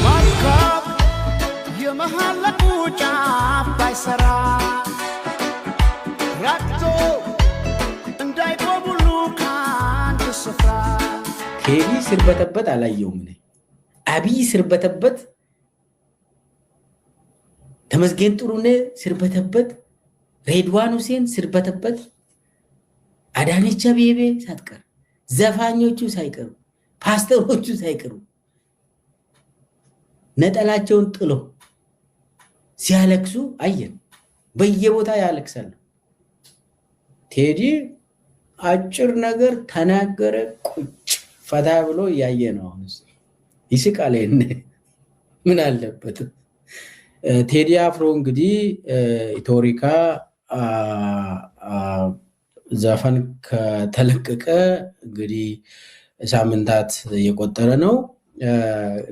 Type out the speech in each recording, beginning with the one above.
መርከብ የመሐለቁ ጫፍ ባይሰራ ረግቶ እንዳይቆም ሁሉ ከአንድ ስፍራ። ቴዲ ሲርበተበት አላየውም እኔ። አብይ ሲርበተበት፣ ተመስገን ጥሩነህ ሲርበተበት፣ ሬድዋን ሁሴን ሲርበተበት፣ አዳነች አቤቤ ሳትቀር፣ ዘፋኞቹ ሳይቀሩ፣ ፓስተሮቹ ሳይቀሩ ነጠላቸውን ጥሎ ሲያለቅሱ አየን። በየቦታ ያለቅሳሉ። ቴዲ አጭር ነገር ተናገረ፣ ቁጭ ፈታ ብሎ እያየ ነው። አሁን ይስቃል። ይሄን ምን አለበት? ቴዲ አፍሮ እንግዲህ ኢቶሪካ ዘፈን ከተለቀቀ እንግዲህ ሳምንታት እየቆጠረ ነው።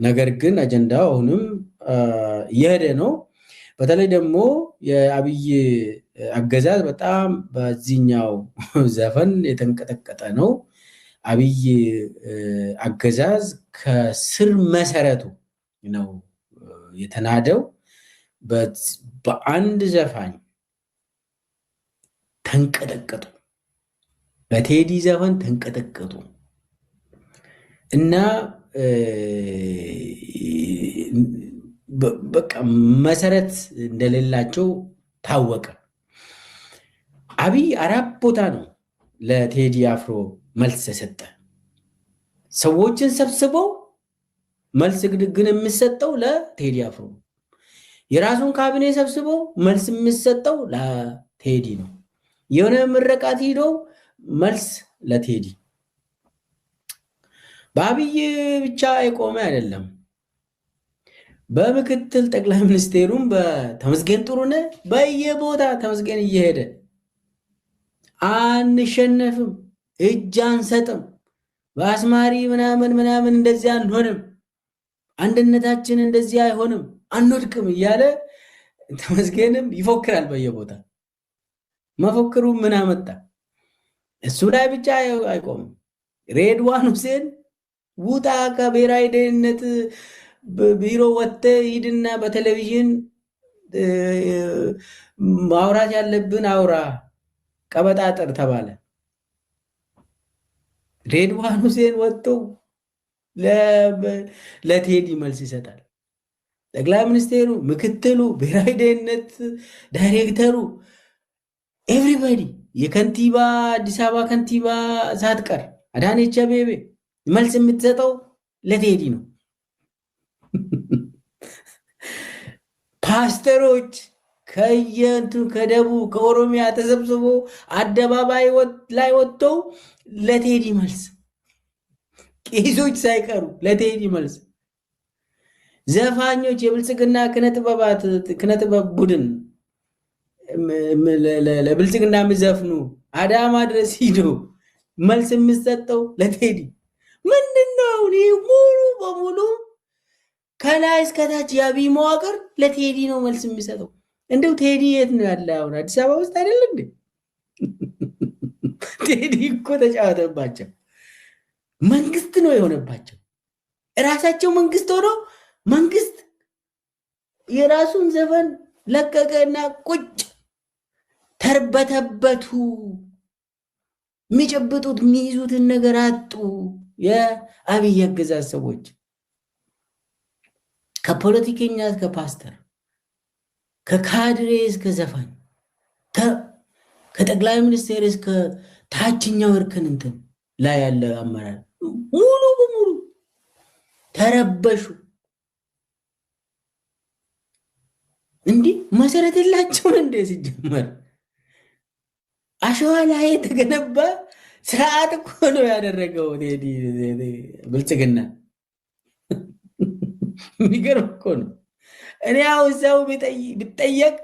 ነገር ግን አጀንዳው አሁንም እየሄደ ነው። በተለይ ደግሞ የአብይ አገዛዝ በጣም በዚህኛው ዘፈን የተንቀጠቀጠ ነው። አብይ አገዛዝ ከስር መሰረቱ ነው የተናደው። በአንድ ዘፋኝ ተንቀጠቀጡ፣ በቴዲ ዘፈን ተንቀጠቀጡ እና በቃ መሰረት እንደሌላቸው ታወቀ። አብይ አራት ቦታ ነው ለቴዲ አፍሮ መልስ የሰጠ። ሰዎችን ሰብስበው መልስ ግን የሚሰጠው ለቴዲ አፍሮ፣ የራሱን ካቢኔ ሰብስበው መልስ የሚሰጠው ለቴዲ ነው። የሆነ ምረቃት ሂዶ መልስ ለቴዲ። በአብይ ብቻ የቆመ አይደለም። በምክትል ጠቅላይ ሚኒስቴሩም በተመስገን ጥሩነህ በየቦታ ተመስገን እየሄደ አንሸነፍም፣ እጅ አንሰጥም፣ በአስማሪ ምናምን ምናምን እንደዚህ አንሆንም፣ አንድነታችን እንደዚህ አይሆንም፣ አንወድቅም እያለ ተመስገንም ይፎክራል በየቦታ። መፎክሩ ምን አመጣ? እሱ ላይ ብቻ አይቆምም። ሬድዋን ሁሴን ውጣ ከብሔራዊ ደህንነት ቢሮ ወጥተህ ሂድና በቴሌቪዥን ማውራት ያለብን አውራ፣ ቀበጣጥር ተባለ። ሬድዋን ሁሴን ወጥቶ ለቴዲ መልስ ይሰጣል። ጠቅላይ ሚኒስቴሩ፣ ምክትሉ፣ ብሔራዊ ደህንነት ዳይሬክተሩ፣ everybody፣ የከንቲባ አዲስ አበባ ከንቲባ ሳትቀር አዳነች አቤቤ መልስ የምትሰጠው ለቴዲ ነው። ፓስተሮች ከየንቱ ከደቡብ ከኦሮሚያ ተሰብስቦ አደባባይ ላይ ወጥተው ለቴዲ መልስ፣ ቄሶች ሳይቀሩ ለቴዲ መልስ፣ ዘፋኞች፣ የብልጽግና ኪነጥበብ ቡድን ለብልጽግና የሚዘፍኑ አዳማ ድረስ ሂዶ መልስ የሚሰጠው ለቴዲ። ምንድን ነው አሁን ይህ? ሙሉ በሙሉ ከላይ እስከታች የአብይ መዋቅር ለቴዲ ነው መልስ የሚሰጠው። እንደው ቴዲ የት ነው ያለ አሁን? አዲስ አበባ ውስጥ አይደል እንዴ? ቴዲ እኮ ተጫወተባቸው። መንግስት ነው የሆነባቸው። እራሳቸው መንግስት ሆኖ መንግስት የራሱን ዘፈን ለቀቀና ቁጭ ተርበተበቱ። የሚጨብጡት የሚይዙትን ነገር አጡ። የአብይ አገዛዝ ሰዎች ከፖለቲከኛ እስከ ፓስተር፣ ከካድሬ እስከ ዘፋኝ፣ ከጠቅላይ ሚኒስቴር እስከ ታችኛው እርከን እንትን ላይ ያለ አመራር ሙሉ በሙሉ ተረበሹ። እንዲህ መሰረት የላቸውን እንደ ሲጀመር አሸዋ ላይ የተገነባ ስርዓት እኮ ነው ያደረገው ቴዲ ብልጽግና። የሚገርም እኮ ነው። እኔ አሁን ሰው ቢጠየቅ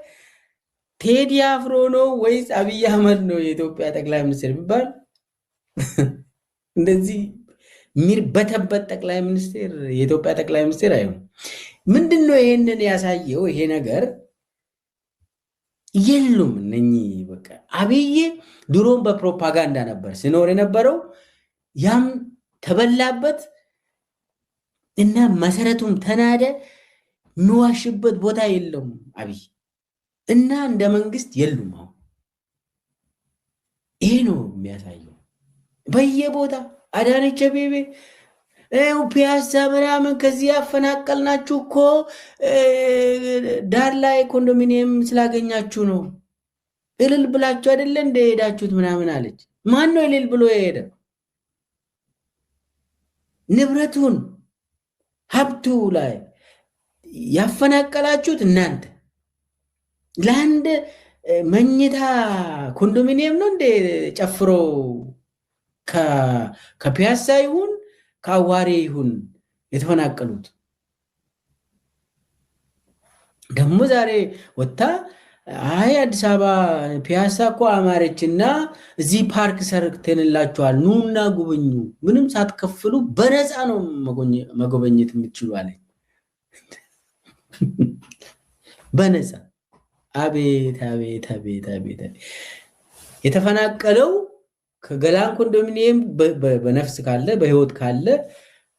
ቴዲ አፍሮ ነው ወይስ አብይ አህመድ ነው የኢትዮጵያ ጠቅላይ ሚኒስትር ቢባል እንደዚህ የሚርበተበት ጠቅላይ ሚኒስትር የኢትዮጵያ ጠቅላይ ሚኒስትር አይሆንም። ምንድን ነው ይሄንን ያሳየው? ይሄ ነገር የሉም እነኚህ በቃ አብይ ድሮም በፕሮፓጋንዳ ነበር ሲኖር የነበረው፣ ያም ተበላበት እና መሰረቱም ተናደ። የሚዋሽበት ቦታ የለውም አብይ እና እንደ መንግስት የሉም። አሁን ይሄ ነው የሚያሳየው። በየቦታ አዳነች አቤቤ ፒያሳ ምናምን ከዚህ ያፈናቀልናችሁ እኮ ዳር ላይ ኮንዶሚኒየም ስላገኛችሁ ነው፣ እልል ብላችሁ አይደለ እንደ ሄዳችሁት ምናምን አለች። ማን ነው እልል ብሎ የሄደ? ንብረቱን ሀብቱ ላይ ያፈናቀላችሁት እናንተ። ለአንድ መኝታ ኮንዶሚኒየም ነው እንደ ጨፍሮ ከፒያሳ ይሁን ከአዋሬ ይሁን የተፈናቀሉት። ደግሞ ዛሬ ወጥታ አይ አዲስ አበባ ፒያሳ እኮ አማረችና እዚህ ፓርክ ሰርተንላችኋል፣ ኑና ጉብኙ፣ ምንም ሳትከፍሉ በነፃ ነው መጎብኘት የምትችሉ አለች። በነፃ። አቤት አቤት አቤት አቤት! የተፈናቀለው ከገላን ኮንዶሚኒየም በነፍስ ካለ በህይወት ካለ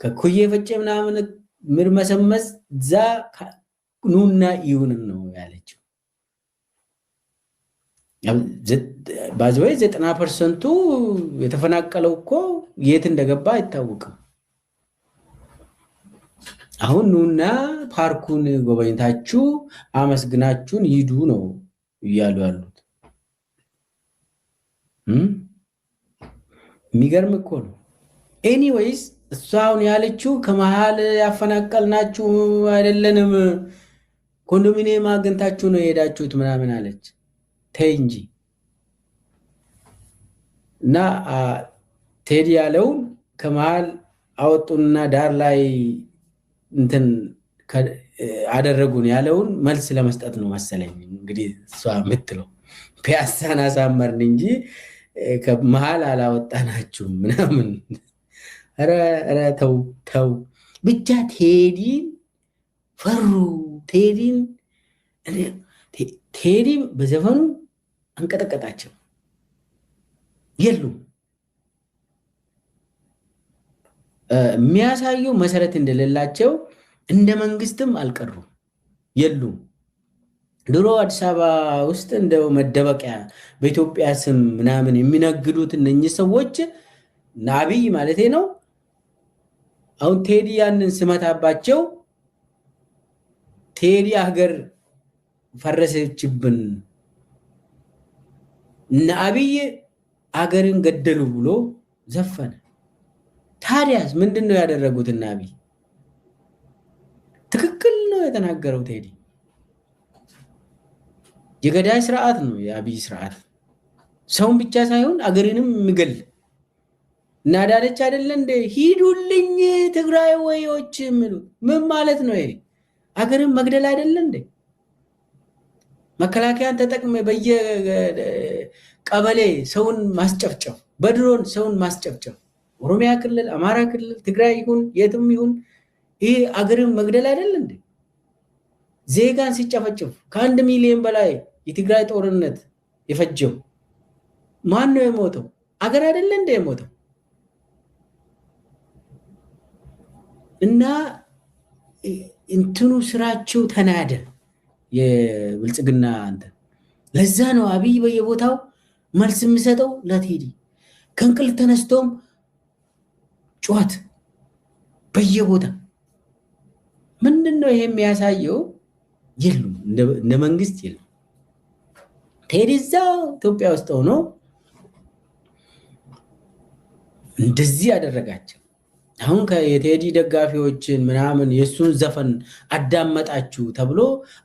ከኩዬ ፈጬ ምናምን ምርመሰመስ እዛ ኑና ይሁን ነው ያለችው። By the way 90% የተፈናቀለው እኮ የት እንደገባ አይታወቅም። አሁን ኑና ፓርኩን ጎበኝታችሁ አመስግናችሁን ሂዱ ነው እያሉ ያሉት። የሚገርም እኮ ነው። Anyways እሷ አሁን ያለችው ከመሃል ያፈናቀልናችሁ አይደለንም፣ ኮንዶሚኒየም አግኝታችሁ ነው የሄዳችሁት ምናምን አለች። ተይ እንጂ። እና ቴዲ ያለውን ከመሃል አወጡና ዳር ላይ እንትን አደረጉን ያለውን መልስ ለመስጠት ነው መሰለኝ እንግዲህ እሷ የምትለው። ፒያሳን አሳመርን እንጂ ከመሃል አላወጣናችሁም ምናምን። ኧረ ተው ተው ብቻ። ቴዲን ፈሩ። ቴዲ በዘፈኑ አንቀጠቀጣቸው። የሉም፣ የሚያሳዩ መሰረት እንደሌላቸው እንደ መንግስትም አልቀሩም፣ የሉም። ድሮ አዲስ አበባ ውስጥ እንደ መደበቂያ በኢትዮጵያ ስም ምናምን የሚነግዱት እነኚህ ሰዎች፣ አብይ ማለቴ ነው። አሁን ቴዲ ያንን ስመታባቸው ቴዲ ሀገር ፈረሰችብን፣ እነ አብይ አገርን ገደሉ ብሎ ዘፈነ። ታዲያስ ምንድን ነው ያደረጉት? እነ አብይ ትክክል ነው የተናገረው ቴዲ። የገዳይ ስርዓት ነው የአብይ ስርዓት። ሰውን ብቻ ሳይሆን አገርንም የሚገል። እና አዳነች አይደለ እንደ ሂዱልኝ ትግራይ ወዮች የሚሉት ምን ማለት ነው? ይሄ አገርን መግደል አይደለ እንዴ? መከላከያን ተጠቅመ በየቀበሌ ሰውን ማስጨፍጨፍ፣ በድሮን ሰውን ማስጨፍጨፍ፣ ኦሮሚያ ክልል፣ አማራ ክልል፣ ትግራይ ይሁን የትም ይሁን ይሄ አገርን መግደል አይደል እንዴ? ዜጋን ሲጨፈጭፍ ከ1 ሚሊዮን በላይ የትግራይ ጦርነት የፈጀው ማን ነው የሞተው? አገር አይደለ እንደ የሞተው? እና እንትኑ ስራቸው ተናደ። የብልጽግና እንትን ለዛ ነው አብይ በየቦታው መልስ የሚሰጠው ለቴዲ። ከእንቅልፍ ተነስቶም ጩኸት በየቦታ ምንድን ነው ይሄ የሚያሳየው? የሉም፣ እንደ መንግስት የሉም። ቴዲ እዛው ኢትዮጵያ ውስጥ ሆኖ እንደዚህ ያደረጋቸው። አሁን የቴዲ ደጋፊዎችን ምናምን የእሱን ዘፈን አዳመጣችሁ ተብሎ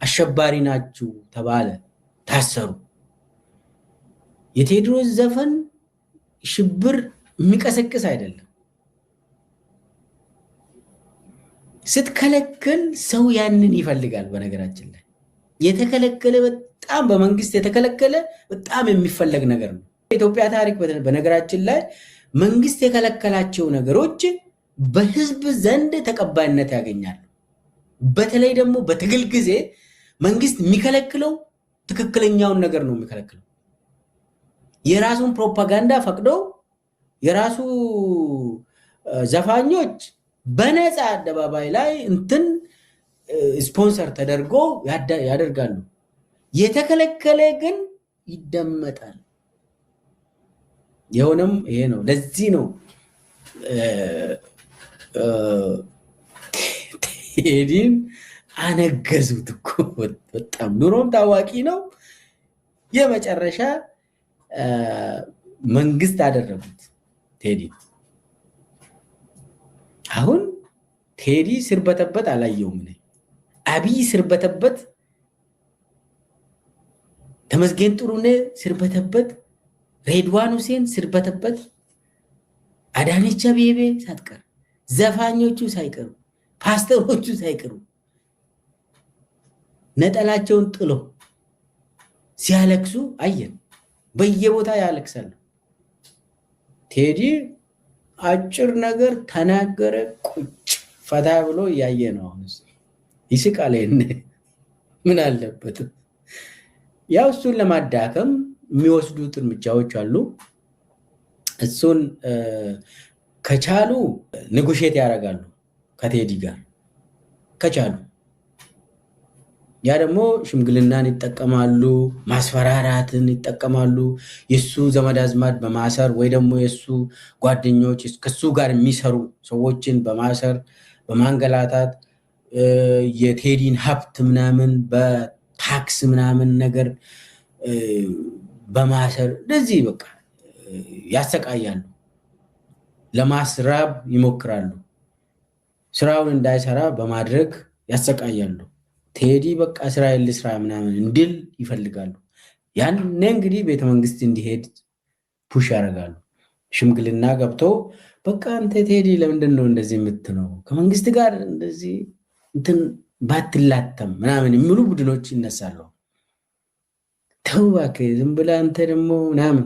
አሸባሪ ናችሁ ተባለ፣ ታሰሩ። የቴዎድሮስ ዘፈን ሽብር የሚቀሰቅስ አይደለም። ስትከለክል ሰው ያንን ይፈልጋል። በነገራችን ላይ የተከለከለ በጣም በመንግስት የተከለከለ በጣም የሚፈለግ ነገር ነው። የኢትዮጵያ ታሪክ በነገራችን ላይ መንግስት የከለከላቸው ነገሮች በህዝብ ዘንድ ተቀባይነት ያገኛሉ። በተለይ ደግሞ በትግል ጊዜ መንግስት የሚከለክለው ትክክለኛውን ነገር ነው የሚከለክለው። የራሱን ፕሮፓጋንዳ ፈቅዶ የራሱ ዘፋኞች በነፃ አደባባይ ላይ እንትን ስፖንሰር ተደርጎ ያደርጋሉ። የተከለከለ ግን ይደመጣል። የሆነም ይሄ ነው። ለዚህ ነው ቴዲን አነገዙት እኮ። በጣም ኑሮም ታዋቂ ነው። የመጨረሻ መንግስት አደረጉት ቴዲን። አሁን ቴዲ ስርበተበት አላየውም እኔ። አብይ ስርበተበት፣ ተመስገን ጥሩነህ ስርበተበት፣ ሬድዋን ሁሴን ስርበተበት፣ አዳነች አቤቤ ሳትቀር፣ ዘፋኞቹ ሳይቀሩ፣ ፓስተሮቹ ሳይቀሩ ነጠላቸውን ጥሎ ሲያለቅሱ አየን። በየቦታ ያለቅሳሉ። ቴዲ አጭር ነገር ተናገረ፣ ቁጭ ፈታ ብሎ እያየ ነው። አሁን ይስቃል። ምን አለበት? ያው እሱን ለማዳከም የሚወስዱት እርምጃዎች አሉ። እሱን ከቻሉ negotiate ያደርጋሉ ከቴዲ ጋር ከቻሉ። ያ ደግሞ ሽምግልናን ይጠቀማሉ፣ ማስፈራራትን ይጠቀማሉ። የሱ ዘመድ አዝማድ በማሰር ወይ ደግሞ የሱ ጓደኞች ከሱ ጋር የሚሰሩ ሰዎችን በማሰር በማንገላታት፣ የቴዲን ሀብት ምናምን በታክስ ምናምን ነገር በማሰር እንደዚህ በቃ ያሰቃያሉ። ለማስራብ ይሞክራሉ። ስራውን እንዳይሰራ በማድረግ ያሰቃያሉ። ቴዲ በቃ ስራ ልስራ ምናምን እንዲል ይፈልጋሉ። ያኔ እንግዲህ ቤተመንግስት እንዲሄድ push ያደርጋሉ። ሽምግልና ገብቶ በቃ አንተ ቴዲ ለምንድን ነው እንደዚህ የምትነው? ከመንግስት ጋር እንደዚህ እንትን ባትላተም ምናምን የሚሉ ቡድኖች ይነሳሉ። ተው እባክህ ዝም ብለህ አንተ ደግሞ ምናምን